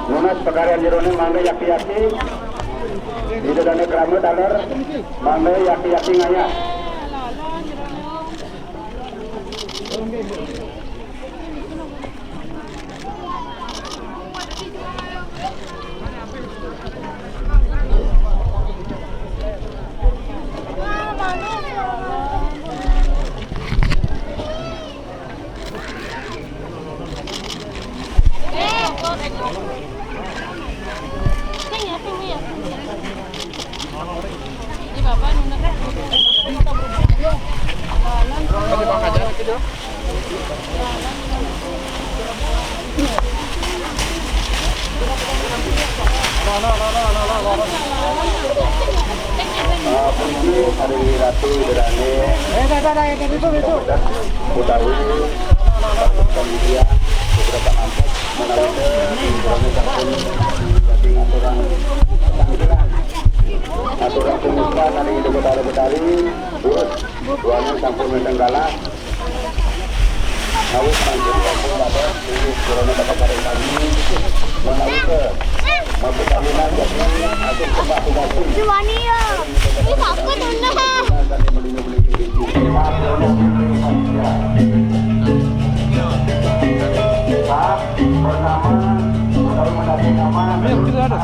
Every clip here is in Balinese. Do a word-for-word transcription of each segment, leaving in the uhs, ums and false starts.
Nunas pakaryan jeroné mangda yaki-yaki. Ida dané krama taler mangda yaki-yaki ngayah. Puniki hari Ratu Ida dané utawi kemudian beberapa amplop menawi kami sampun jadi ngaturan tanggilan. Ngaturan pembukaan hari Ida Betara Betari, urut duaning sampun wénten galah. Awit sampun sampun dados, inggih, corona bakal paring sami. Menawi ke, maksud kami nanti, agung sembah pungasi. Juani ya. Ini takut, Bunda. Pak, bernama, utawi mendapat nama, ayo, kita ada.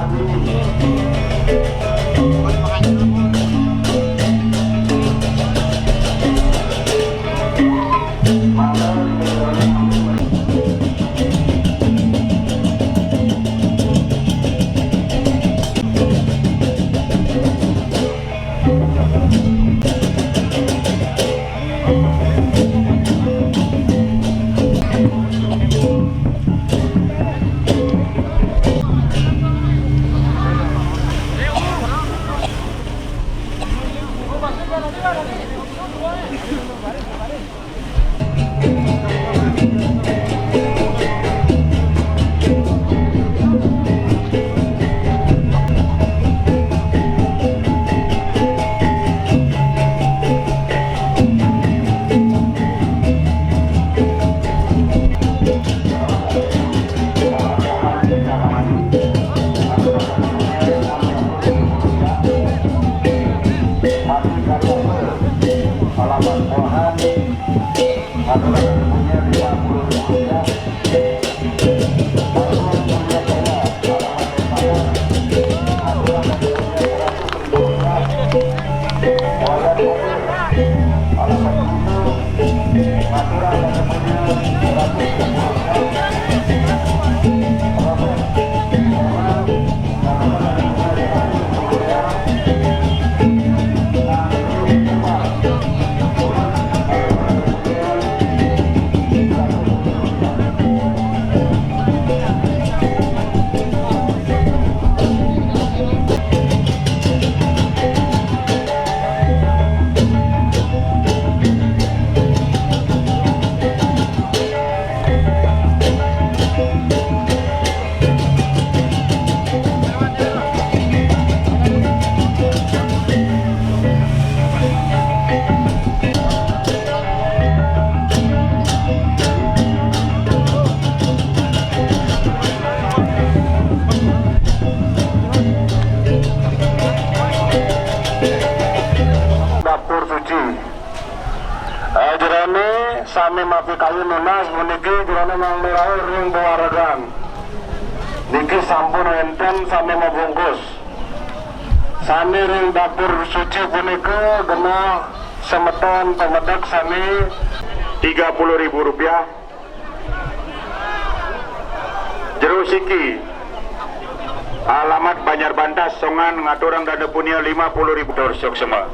Dapur suci. Eh, jeroné sané mapikayun nunas puniki jeroné nyang miraur ring pawaregan. Niki sampun wénten sané mabungkus. Sané ring dapur suci punika genah semeton pamedek sané tiga puluh ribu rupiah. Jero siki. Alamat Banjar Bantas, Songan, ngaturang dana punia lima puluh ribu. Tur suksma.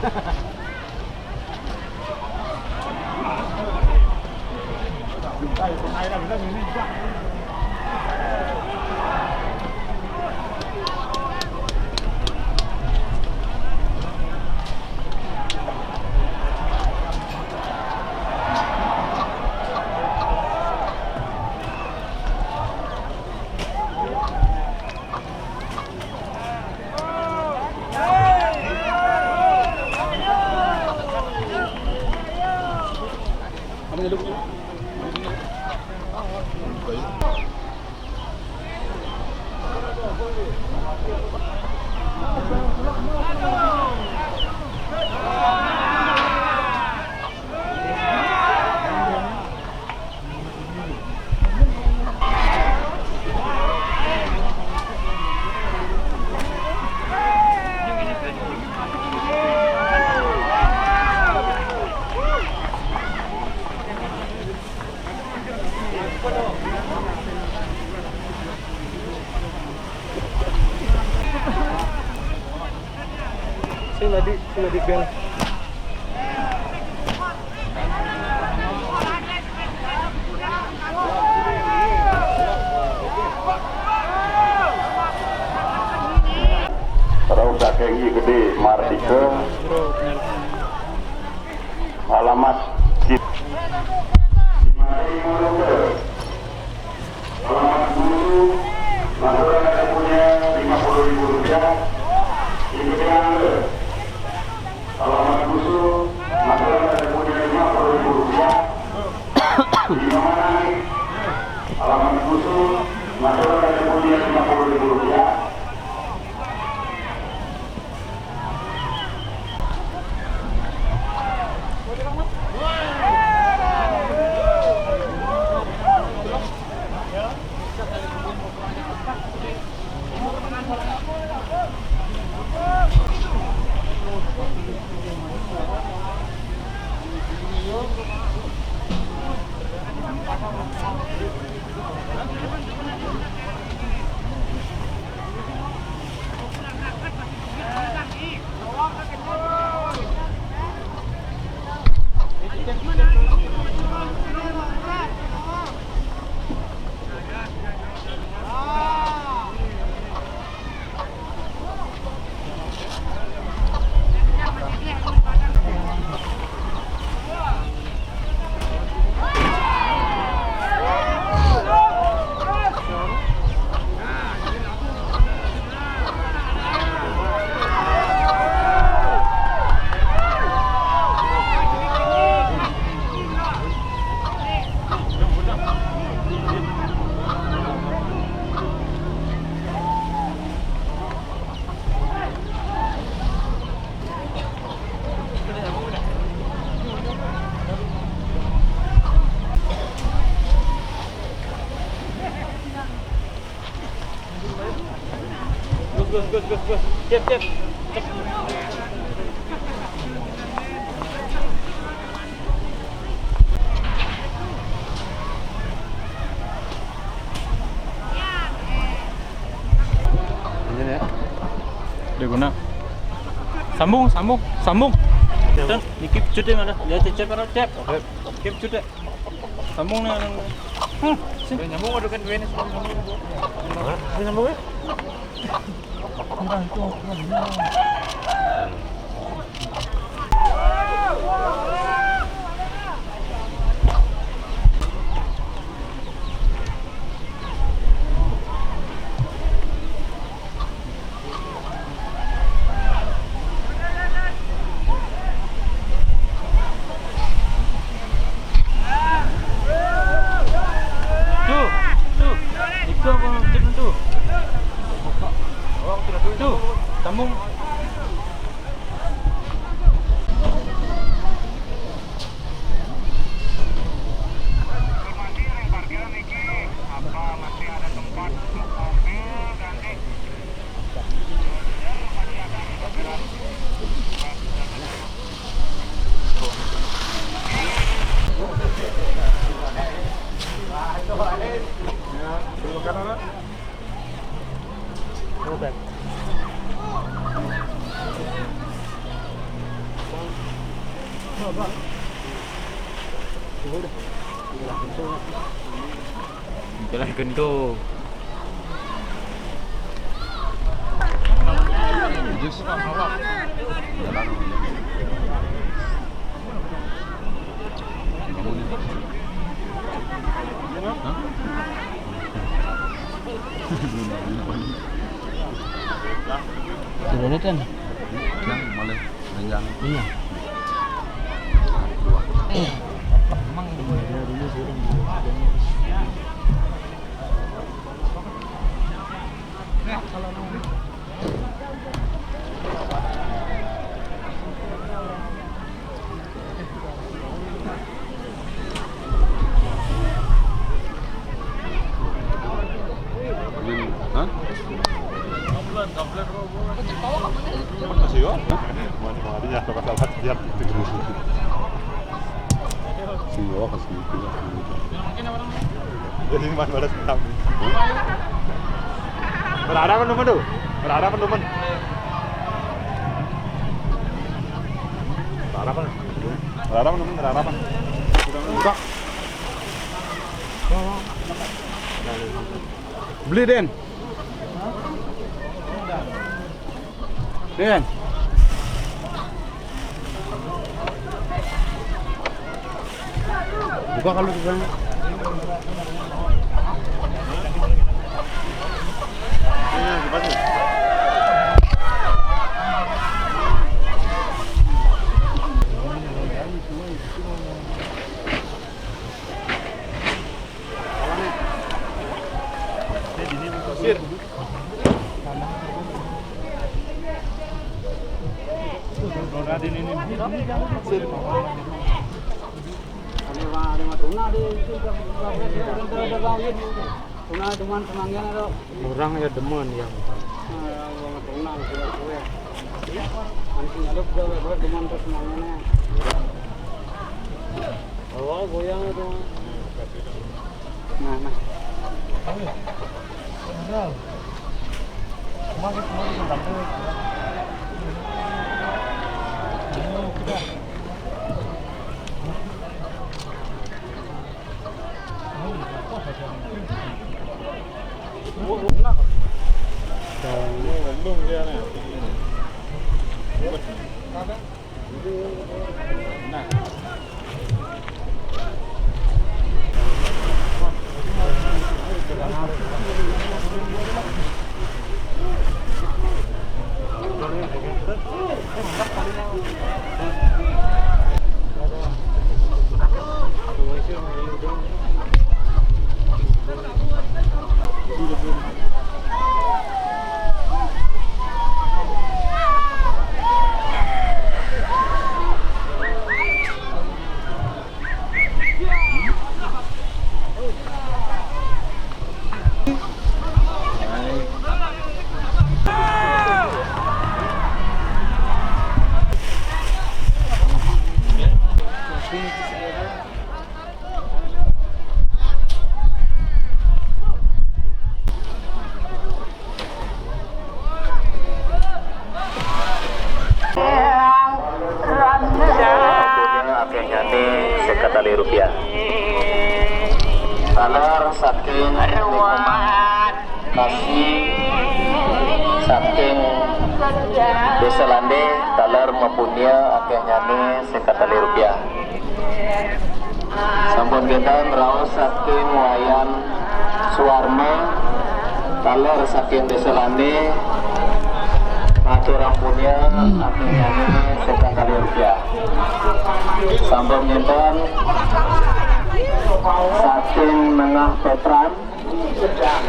Sing lagi, sing lagi bel. Rauh saking I Gede Mardika, alamat Cit. Alamat Guru, masyarakat punya lima puluh ribu rupiah. Ikuti anda. Alamat Guru, masyarakat punya lima puluh ribu rupiah. Di mana nih? Alamat Guru, masyarakat punya lima puluh ribu rupiah. Gus, gus, gus, gus, gus. Cep, cep. Cep. Ini ya. Udah guna. Sambung, sambung, sambung. Cep. Cep, dikit cut deh mana? Ya, cep, cep, cep. Oke. Cep, cut deh. Sambung nih, anu. Hmm, sih. Udah nyambung, udah kan duitnya semua nyambung. Hah? Udah nyambung ya? Tuh, tuh. Itu apa maksudnya tuh? Tuh, sambung. Jalan gendo. Jus. Jalan. Kamu nih. Hah? Belum, belum. Sudah datang? Yang boleh. Iya. Hah? Masih, oh? Mana, mana, ya, apa salah siap gitu. Siwa kasih itu. Jadi, mana, mana siap. Berharap apa, teman, tuh? Berharap apa, teman? Berharap apa, teman? Berharap apa? Enggak. Beli, Den. Den. Buka kalau bisa. Orang ya demen yang Mancing ada juga buat demen tuh semuanya. Awal goyang itu. Nah, nah. Akeh nyane seket tali rupiah. Taler saking Nikoman Kasih saking Desa Lande, taler mapunia akeh nyane seket tali rupiah. Sampun kinten raos saking Wayan Suwarma, taler saking Desa Lande, aturang punia, aturang seket tali rupiah. Sampun kinten saking Nengah Petran,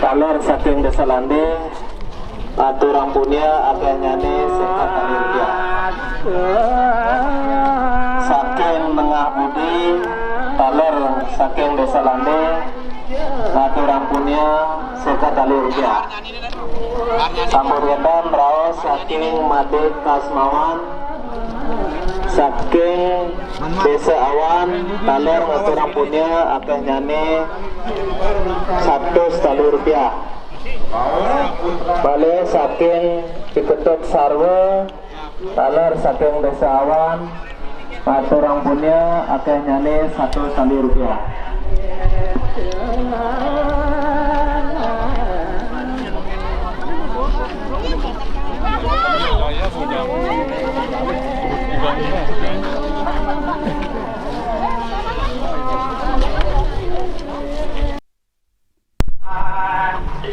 taler saking Desa Lande, aturang punia akeh nyane seket tali rupiah. Saking Nengah Budi, taler saking Desa Lande, aturang punia seket tali rupiah. Sampun kinten raos saking Made Kasmawan, saking Desa Awan, taler aturang punia akeh nyane satus tali rupiah. Bale saking Ciketut Sarwa, taler saking Desa Awan, Katurang punia akéhnyané satus sandi rupiah.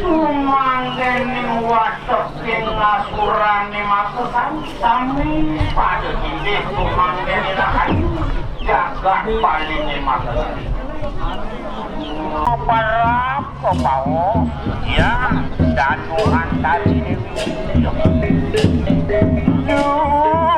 Sumangkéning waseking ngasurané makasami, sami pada inggih sumangkéning rahayu jagat Baliné makasami. Parab kepawa, ya, Danu Antari Déwi. Duh,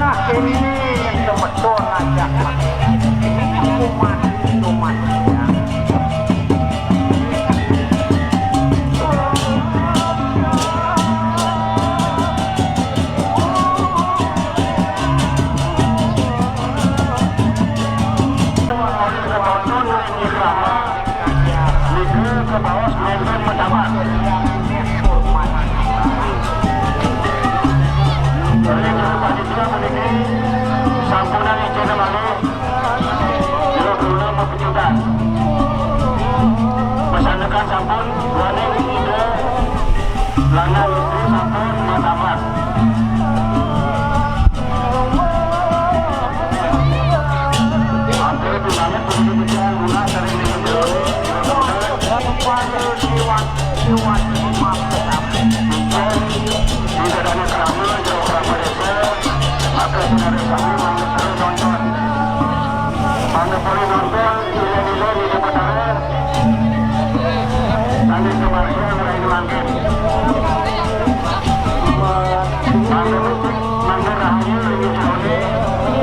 Nah, ini yang semeton aja. Ini aku mati, lu mati, ya. Nika kabaos nénten matabat. Ring panitia puniki sampunang icengang malih, jero kruna mapecutan. Masandekan sampun, duaning Ida Lanang Istri sampun matabat. Ampun pinanget puniki titiang Luna sareng Ida Dana Krama, Jero Krama Désa, atur sinareng sami mangga terus nonton. Mangga terus nonton, nilai-nilai di Betara. Sané sumargi ngranjing mangkin. Mangga becik, mangga rahayu, inggih Jero Dé,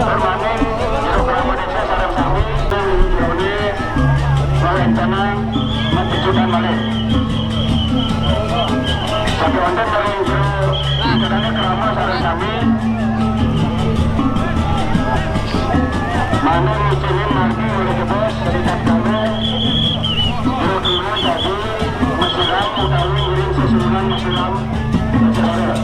permanen, Jero Krama Désa sareng sami, inggih Jero Dé, ngawéntenang mapicutan malih. Sakéwanten sareng Jero, inggih Dana Krama sareng sami, mangga ngicénin margi olih jebos, jadi tatkala Jero Dé tadi masiram utawi ngiring sesuunan masiram, saudara.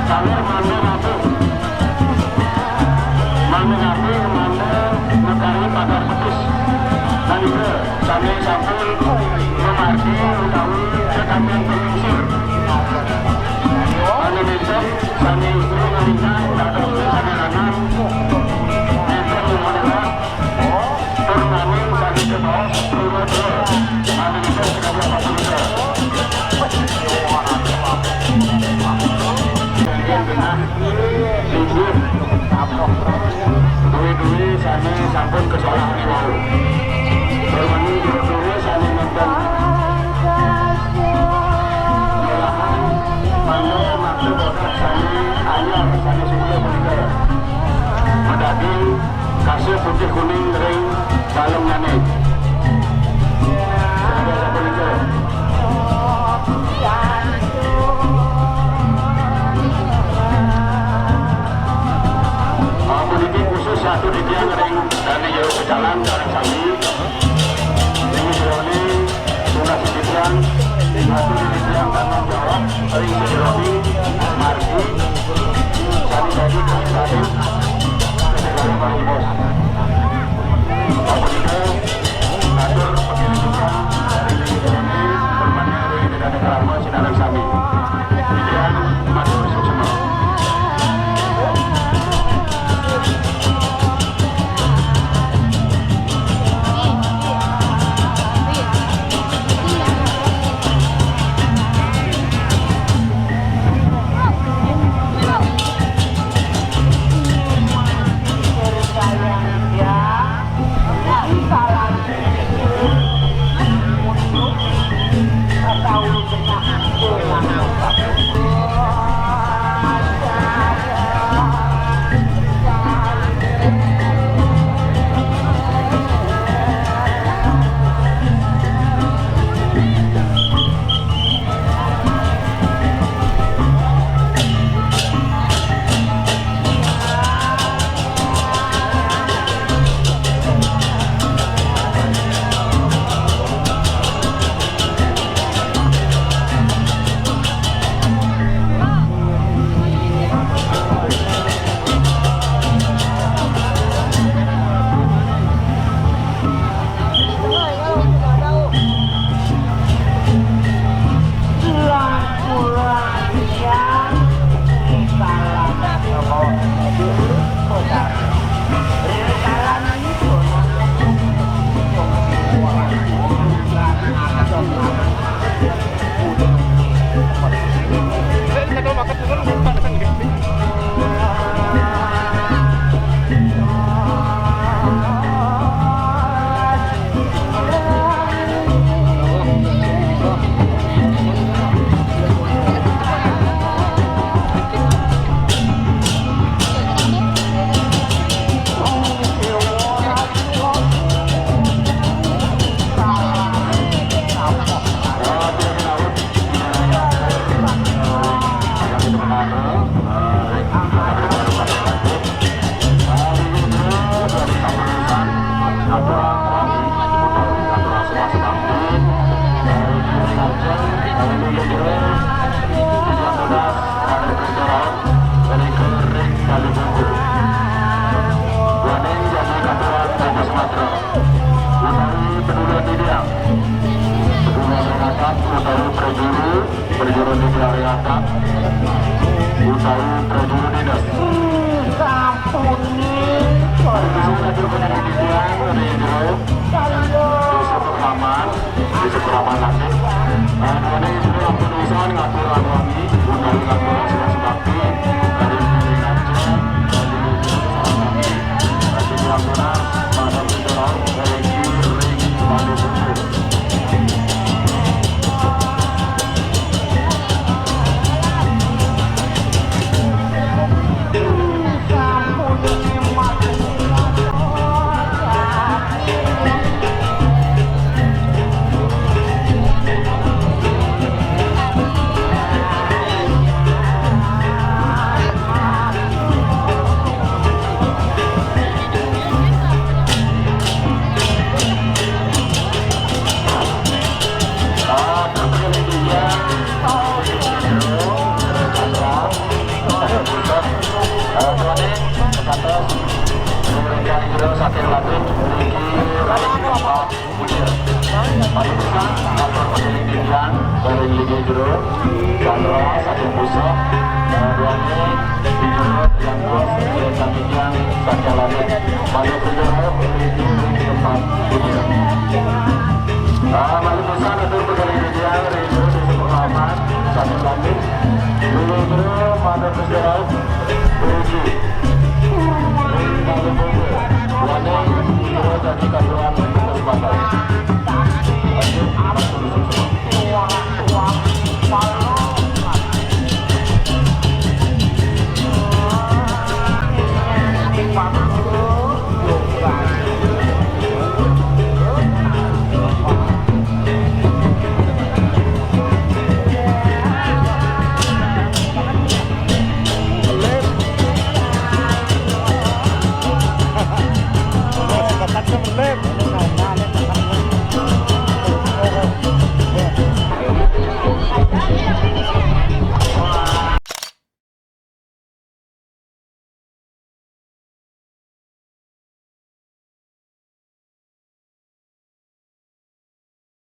Sané menuhi, mangda napi, mangda nekari pagar petis. Sané sampun mamargi utawi tetamian panglingsir. Sané nénten, sané istri nalika dados sané lanang, nénten mamarekan, tur nanging sané kabaos pura-pura. Sané nénten sakadi apa punika. Inggih. Duwé-duwé sané sampun kasolah ring wau. Tur mangkin duwé-duwé sané nénten Puniki khusus satu titiang ring dané jero pecalang sareng sami. Ring jroning tunas titiang, satu titiang tanggung jawab ring sajeroning margi sané dadi kersane. Sapunika, atur pangirika ring permane ring Ida Dane Krama sinareng sami. Titiang matur suksma. Utawi prajuru, prajuru Nidya Riata, utawi prajuru dinas. Sampun nih. Prajuru Nidya, prajuru Desa Pertama, Desa Pertama nanti. Nah, ini sudah ampun pisan ngatur anu, utawi ngatur suka-suka. Saking Latin, niki Pak Bujir. Pak Bujir, kantor pemilik Indian, dari Ligi Jero, Chandra, saking Pusok, eh, Duani, di Jero, yang dua, Sri Kamijan, Satya Latin. Pak Bujir, di tempat Bujir.